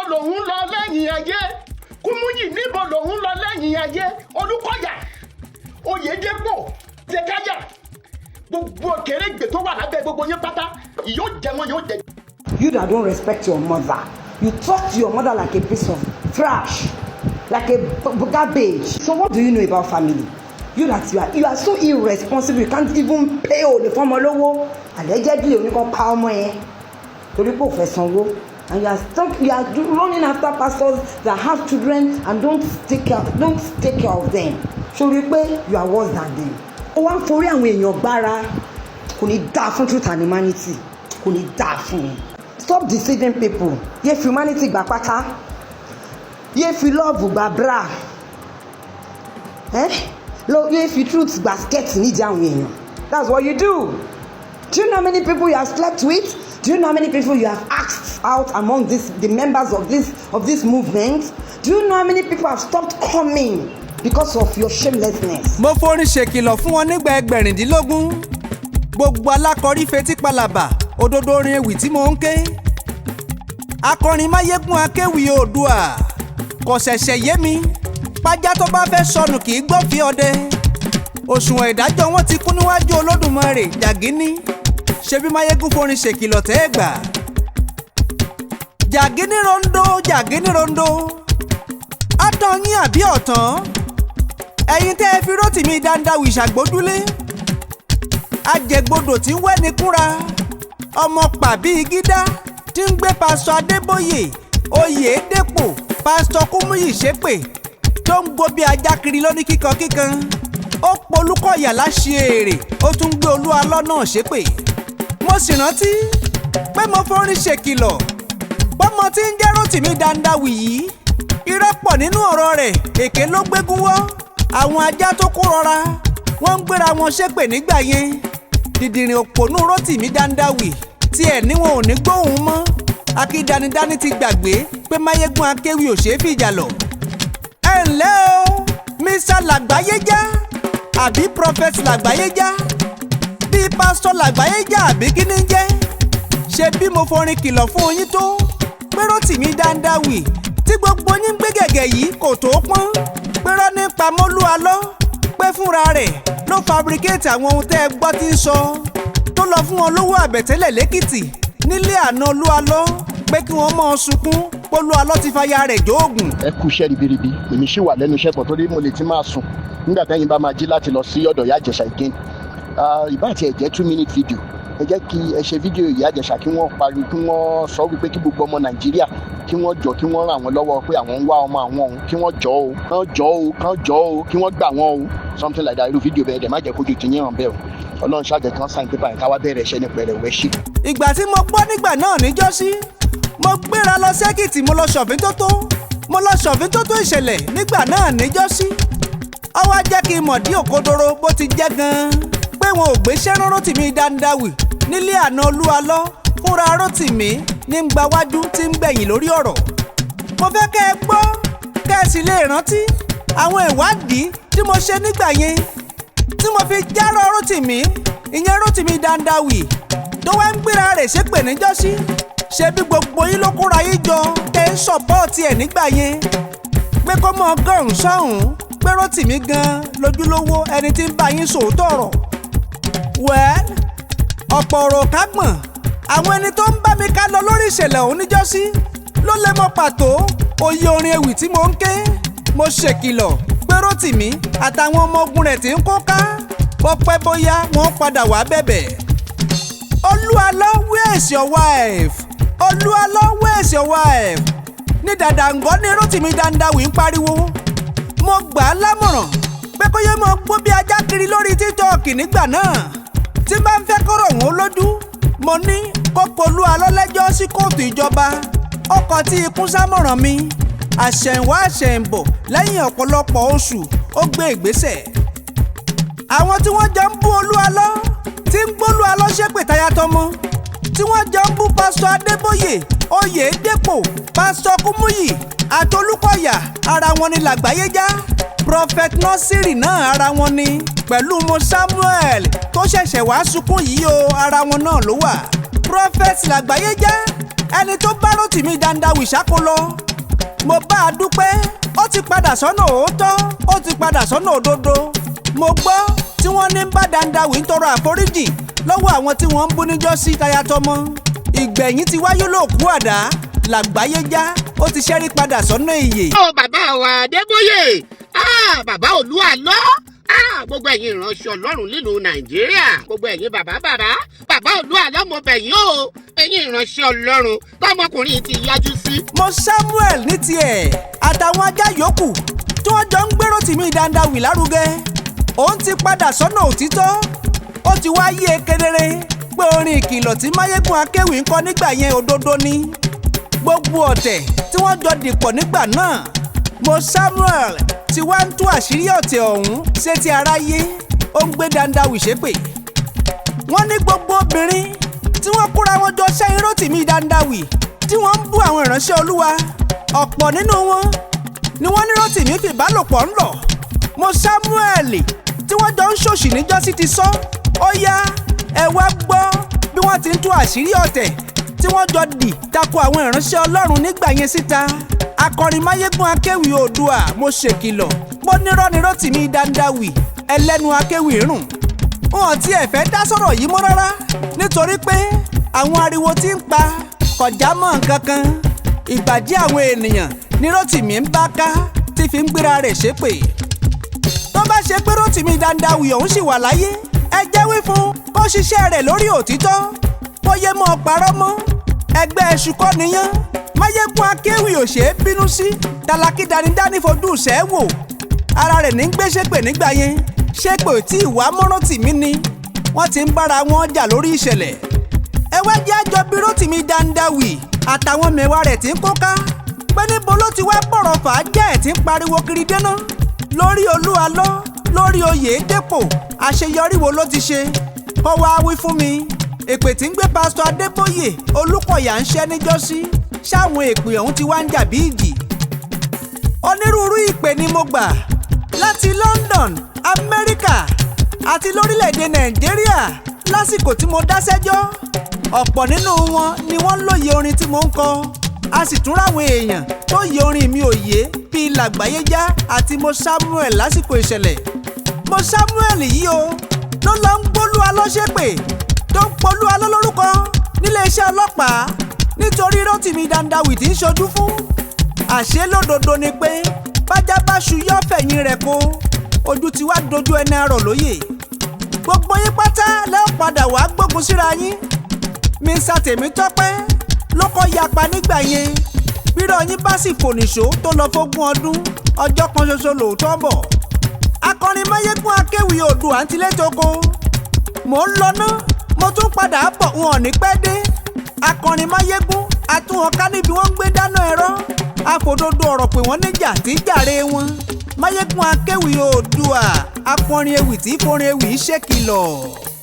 Lòun lọ lẹ́yìn ayé? Kúmúyì, níbo lòun lọ lẹ́yìn ayé? Olúkọ̀yà, Oyèdèpọ̀, Jẹkáyà, gbogbo kèrègbè tó wà lábẹ́ gbogbo yín pátá, yóò jẹ wọn, yóò jẹ. You that don't respect your mother, you talk to your mother like a piece of trash, like a garbage. So what do you know about family? You that you are so irresponsible, you can't even pay olè fọmọ lówó. Allegedly, oníkan pa ọmọ yẹn torí pé ò fẹ́ sanwó, and you are stuck, you are running after pastors that have children and don't take care of them. Sori pé you are worse than them. Ó wá ń forí àwọn èèyàn gbára. Kò ní dáa fún truth and humanity, kò ní dáa fún un. Stop deceiving people. Yé fi humanity gbà pátá, yé fi love gbà bra, eh? Yé fi truth gbà skirt nídìí àwọn èèyàn. That's what you do. Do you know how many people you have slept with? Do you know how many people you have asked out among the members of this movement? Do you know how many people have stopped coming because of your shamelessness? Mo forin ṣèkìlọ̀ fún wọn nígbà 16. Gbogbo alákọ̀rí fetí palàbà òdodo orin ewì tí mò ń ké. Akọrin Máyégún Akéwì Oòdùà kò ṣẹ̀ṣẹ̀ yé mi pájá tó bá fẹ́ sọnù kì í gbọ́ fi ọdẹ. Òṣùwọ̀n ìdájọ́ wọn ti kún níwájú Olódùmarè. Jàgínní, ṣebí Máyégún forin ṣèkìlọ̀ tẹ́ ẹ gbà. Jàgínní rondo, jàgínní rondo, ọ̀tàn yín àbí ọ̀tàn? Ẹ̀yin tẹ́ ẹ fi Rótìmí Dandawi ṣàgbójúlé, ajẹgbodò tí ń wẹ́ni kúnra, ọmọ pàbí gídá tí ń gbé Pásítọ̀ Adébóyè, Oyèdèpọ̀, Pásítọ̀ Kúmúyì ṣépè, tó ń gbó bí ajá kiri lóní kíkan kíkan. Ó polúkọ̀yà láṣẹ èrè, ó tún gbé Olúwa lọ́nà ṣépè. Mo sì rántí pé mo forin ṣèkìlọ̀ bọ́mọ tí ń jẹ́ Rótìmí Dandawi yìí, irọ́ pọ̀ nínú ọ̀rọ̀ rẹ̀, èké ló gbégún wọ́. Àwọn ajá tó kó rọra wọ́n ń gbéra wọn ṣépè nígbà yẹn. Dìdìrìn òpònú Rótìmí Dandawi tiẹ̀ níwọ̀n ò ní gbóhùn mọ́. Akídanidání ti gbàgbé pé Máyégún Akéwì ò ṣeé fìjà lọ. Ẹ ǹlẹ́ o, Mr Làgbáyéjá, àbí Prophet Làgbáyéjá, bíi Pásítọ̀ Làgbáyéjá, àbí kí ni jẹ́? Ṣe bí mo forin kìlọ̀ fún yín tó pé Rótìmí Dandawi tí gbogbo yín ń gbé gẹ̀gẹ̀ yìí kò tó pọ́n, pérọ́ nípa mọ́lúalọ́, pé fúnra rẹ̀ ló fabricate àwọn ohun tẹ́ ẹ gbọ́ tí ń sọ, tó lọ fún wọn lówó àbẹ̀tẹ́lẹ̀ lẹ́kìtì nílé àná Olúalọ́, pé kí wọ́n mọ́ ọ sunkún pólúalọ́ ti fàyà rẹ̀ jóògùn. Ẹ kú iṣẹ́ ribiribi. Èmi ṣì wà lẹ́nu iṣẹ́ pọ̀ torí mo lè ti máa sùn nígbà tẹ́yìn bá máa jí láti lọ sí ọ̀dọ̀ Ìyá Ìjẹ̀ṣà again. Ìbá àti ẹ̀jẹ̀ 2 minute video, ẹ jẹ́ kí ẹ ṣe fídíò Ìyá Ìjẹ̀ṣà, kí wọ́n pariwo, kí wọ́n sọ wípé kí gbogbo ọmọ Nàìjíríà kí wọ́n jọ, kí wọ́n ràn wọ́n lọ́wọ́, pé àwọn ń wá ọmọ àwọn òun, kí wọ́n jọ o, kán jọ o, kán jọ o, kí wọ́n gbà wọ́n o, something like that. Irú fídíò bẹ́ẹ̀ dẹ̀ má jẹ́ kójú ti yín hàn bẹ́ẹ̀ o. Ọlọ́run ṣáàjẹ́ kan sign paper yẹn, káwá bẹ̀rẹ̀ iṣẹ́ ní pẹ̀rẹ̀ wẹ́ ṣí. Ìgbà tí mo gbọ́ nígbà náà níjọ́sí, mo gbéra lọ sẹ́kìtì, mo lọ ṣọ̀fín tó tó, mo lọ ṣọ̀fín tó tó ìṣẹ̀lẹ̀ nígbà náà níjọ́sí. Ó wá jẹ́ kí n mọ̀ dí òkodoro bó ti jẹ́ gan-an, pé wọn ò gbéṣẹ́ rán Rótìmí Dandawi nílé àná Olúalọ́. Fúnra Rótìmí ní ń gbawájú tí ń gbẹ̀yìn lórí ọ̀rọ̀. Mo fẹ́ kẹ́ ẹ gbọ́, kẹ́ ẹ sì lè rántí àwọn ìwádìí tí mo ṣe nígbà yẹn tí mo fi járọ Rótìmí, ìyẹn Rótìmí Dandawi tó wá ń gbéra rẹ̀ ṣépè níjọ́sí. Ṣe bí gbogbo yín ló kóra yín jọ tẹ́ ń support ẹ̀ nígbà yẹn pé kó mọ gọ́rùn sọ́hùn, pé Rótìmí gan lójúlówó ẹni tí ń bá yín sòótọ́ ọ̀rọ̀. Well, ọ̀pọ̀ ọ̀rọ̀ kágbọ̀n. Àwọn ẹni tó ń bá mi ká lọ lórí ìṣẹ̀lẹ̀ ọ̀hún níjọ́sí ló lè mọ pàtó òye orin ewì tí mo ń ké. Mo ṣèkìlọ̀ pé Rótìmí àtàwọn ọmọ ogun rẹ̀ tí ń kó ká, bó pẹ́ bóyá wọ́n padà wá bẹ̀bẹ̀. "Olúalọ́, where is your wife? Olúalọ́, where is your wife?" ní dàdàǹgọ́ ní Rótìmí Dandawi ń pariwo. Mo gbà á lámọ̀ràn pé kó yé mọ gbó bí ajá kiri lórí TikTok nígbà náà. Tí bá ń fẹ́ kọ́rọ̀ wọn lójú, mo ní kó polú alọ́lẹ́jọ́ sí kóòtù ìjọba. Ọkọ̀ tí ikún sámọ̀ràn mi. Àṣẹ̀yìnwá àṣẹ̀yìnbọ̀, lẹ́yìn ọ̀pọ̀lọpọ̀ oṣù, ó gbé ìgbésẹ̀. Àwọn tí wọ́n jọ ń bú Olúalọ́, tí ń gbólú alọ́ ṣépè tayatọmọ, tí wọ́n jọ ń bú Pásítọ̀ Adébóyè, Oyèdèpọ̀, Pásítọ̀ Kúmúyì àti Olúkọ̀yà, ara wọn ni Làgbáyé já, Prophet Nọ́sírì náà ara wọn ni, pẹ̀lú mo Samuel tó ṣẹ̀ṣẹ̀ wá sunkún yìí o, ara wọn náà ló wà. Prophet Làgbáyé já. Ẹni tó bá Rótìmí Dandawi ṣáko lọ, mo bá a dúpẹ́, ó ti padà sọ́nà òótọ́, ó ti padà sọ́nà òdodo. Mo gbọ́ tí wọ́n ní bá Dandawi ń tọrọ àforíjì lọ́wọ́ àwọn tí wọ́n ń bú níjọ́sí tayatọmọ. Ìgbẹ̀yìn ti wáyé lóòkú àdá làgbáyé já, ó ti ṣẹ́rí padà sọ́nà ìyè. Ó bàbá wa Adébóyè, bàbá Olúàlọ́, gbogbo ẹ̀yin ìránṣẹ́ Ọlọ́run nílùú Nàìjíríà, gbogbo ẹ̀yin bàbá bàbá bàbá Olúàlọ́, mo bẹ̀ yín o, ẹ̀yin ìránṣẹ́ Ọlọ́run tọmọkùnrin ti yájú sí. Mo Samuel ní tiẹ̀ àtàwọn ajá yòókù tí wọ́n jọ ń gbé Rótìmí Dandawi lárugẹ, òun ti padà sọ́nà òtítọ́. Ó ti wá yé e kedere pé orin ìkìlọ̀ tí Máyégún Akéwì ń kọ nígbà yẹn, òdodo ni. Gbogbo ọ̀tẹ̀ tí wọ́n jọ dìpọ̀ nígbà náà, mo Samuel ti wá ń tú àṣírí ọ̀tẹ̀ ọ̀hún sétí aráyé, ó ń gbé Dandawi ṣépè. Wọ́n ní gbogbo obìnrin tí wọ́n kóra wọn jọ sẹ́yìn Rótìmí Dandawi tí wọ́n ń bú àwọn ìránṣẹ́ Olúwa, ọ̀pọ̀ nínú wọn ni wọ́n ní Rótìmí fìbálòpọ̀ ń lọ. Mo Samuel tí wọ́n jọ ń ṣòṣì níjọ́sí ti sọ. Ó yá, ẹ wá gbọ́ bí wọ́n ti ń tú àṣírí ọ̀tẹ̀ tí wọ́n jọ dì tako àwọn ìránṣẹ́ Ọlọ́run nígbà yẹn síta. Akọrin Máyégún Akéwì Oòduà, mo ṣèkìlọ̀, mo nírọ́ ni Rótìmí Dandawi ẹlẹ́nu akéwì rùn. Wọn ti ẹ̀ fẹ́ dá sọ̀rọ̀ yìí mọ́ rárá, nítorí pé àwọn ariwo tí ń pa kọjá mọ́ nǹkan kan. Ìbàjẹ́ àwọn ènìyàn ní Rótìmí ń bá ká tí fi ń gbéra rẹ̀ ṣépè. Tó bá ṣe pé Rótìmí Dandawi ọ̀hún sì wà láyé, ẹ jẹ́ wí fún kó ṣiṣẹ́ rẹ̀ lórí òtítọ́, kó yé mọ́ ọ parọ́ mọ́. Ẹgbẹ́ ẹṣu kọ́ niyán. Máyégún Akéwì ò ṣeé bínú sí. Tálákì danidání fojú ìṣẹ́ wò, ara rẹ̀ ní gbé ṣépè nígbà yẹn. Ṣépè tí ìwà mọ́ Rótìmí ni wọ́n ti ń bára wọn jà lórí ìṣẹ̀lẹ̀. Ẹ wá jẹ́ àjọ bí Rótìmí Dandawi àtàwọn mẹ́wàá rẹ̀ ti ń kó ká pé níbo ló ti wá bọ̀rọ̀ fàájẹ́ ẹ̀ tí ń pariwo kiri dénà lórí Olúalọ́, lórí Oyèdèpọ̀. Àṣeyọrí wo ló ti ṣe kọ́ wá wí fún mi? Èpè tí ń gbé Pásítọ̀ Adébóyè Olúkọ̀yà ń ṣẹ́ níjọ́sí, ṣáwọn èpè ọ̀hún ti wá ń jà bí ìjì. Onírúurú ìpè ni mo gbà láti London, Amẹ́ríkà àti lórílẹ̀‐èdè Nàìjíríà lásìkò tí mo dá sẹ́jọ́. Ọ̀pọ̀ nínú wọn ni wọ́n lóye orin tí mo ń kọ, a sì tún ráwọn èèyàn tó yẹ orin mi ò yé bíi Làgbáyé já àti mo Samuel lásìkò ìṣẹ̀lẹ̀. Mo Samuel yìí o ló lọ ń gbólú alọ́ṣẹ́pè tó ń polú alọ́ lórúkọ níléeṣẹ́ ọlọ́pàá nítorí Rótìmí Dandawi tí ń ṣojú fún. Àṣé lódodo ni pé bájá bá ṣu yọ́ fẹ̀yìn rẹ̀ kó ojú ti wá dojú ẹni arọ̀ lóye. Gbogbo yín pátá lẹ́ padà wá gbógun síra yín. Mr Tèmítọ́pẹ́ ló kọ́ yapa nígbà yẹn. Bírọ̀ yín bá sì fònìṣó tó lọ fógún ọdún, ọjọ́ kan ṣoṣo lòótọ́ bọ̀. Akọrin Máyégún Akéwì Oòduà ń tilé toko. Mò ń lọ ná, mo tún padà bọ̀, wọn ò ní pẹ́ dé. Akọrin Máyégún atúnwọn ká níbi wọ́n ń gbé dáná ẹ̀rọ àfòdodo ọ̀rọ̀ pé wọ́n níjà tí jàre wọn. Máyégún Akéwì Oòduà, akọrin ewì tí forin ewì ṣèkìlọ̀.